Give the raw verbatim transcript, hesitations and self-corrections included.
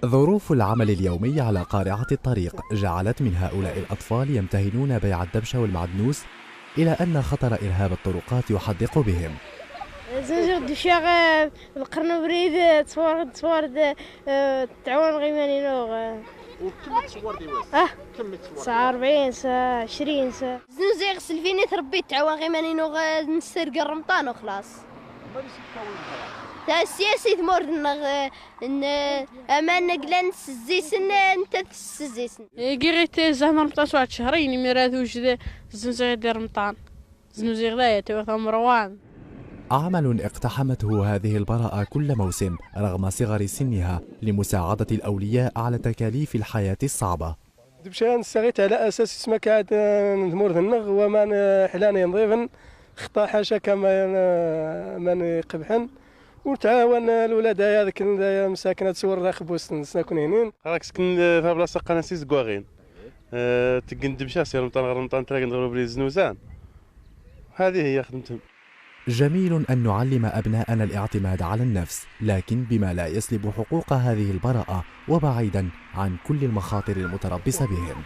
ظروف العمل اليومي على قارعة الطريق جعلت من هؤلاء الأطفال يمتهنون بيع الدبشة والمعدنوس، إلى أن خطر إرهاب الطرقات يحدق بهم. زنجر الدشاغة، القرن بريد، تصور، تصور، تعاون غيماني نوغ. وكم تصور دي واس؟ أه. كم تصور؟ ساعة أربعين، ساعة عشرين، ساعة. زنزيغ سلفيني تربي تعاون غيماني نوغ، نسرق الرمطان وخلاص. تا سياسي ثمور نغ، إن أمان نقلن سزيسن، أنت تسزيسن. قريت زهمة رمطان سوات شهرين، ميراد وجد زنزيغ دي رمطان. زنزيغ لا يتوى ثمروان. عمل اقتحمته هذه البراءة كل موسم رغم صغر سنها لمساعدة الأولياء على تكاليف الحياة الصعبة. دبشان ساغيت على أساس اسمك قاعد، آه، نمور ذنغ وما ن-، حلان ينظيفن. خطا حاشا كما ين-، آه، من يقبحن. وتعاون الولاد هذا كن ذا مساكن تصور ذا خبوس نسنا كن هنين. راك سكن في بلاصة قناة سيس قواغين. آه، تقن دبشا سير مطان غير مطان تراقن غير بريز نوزان. هذه هي خدمتهم. جميل أن نعلم أبناءنا الاعتماد على النفس، لكن بما لا يسلب حقوق هذه البراءة وبعيدا عن كل المخاطر المتربصة بهم.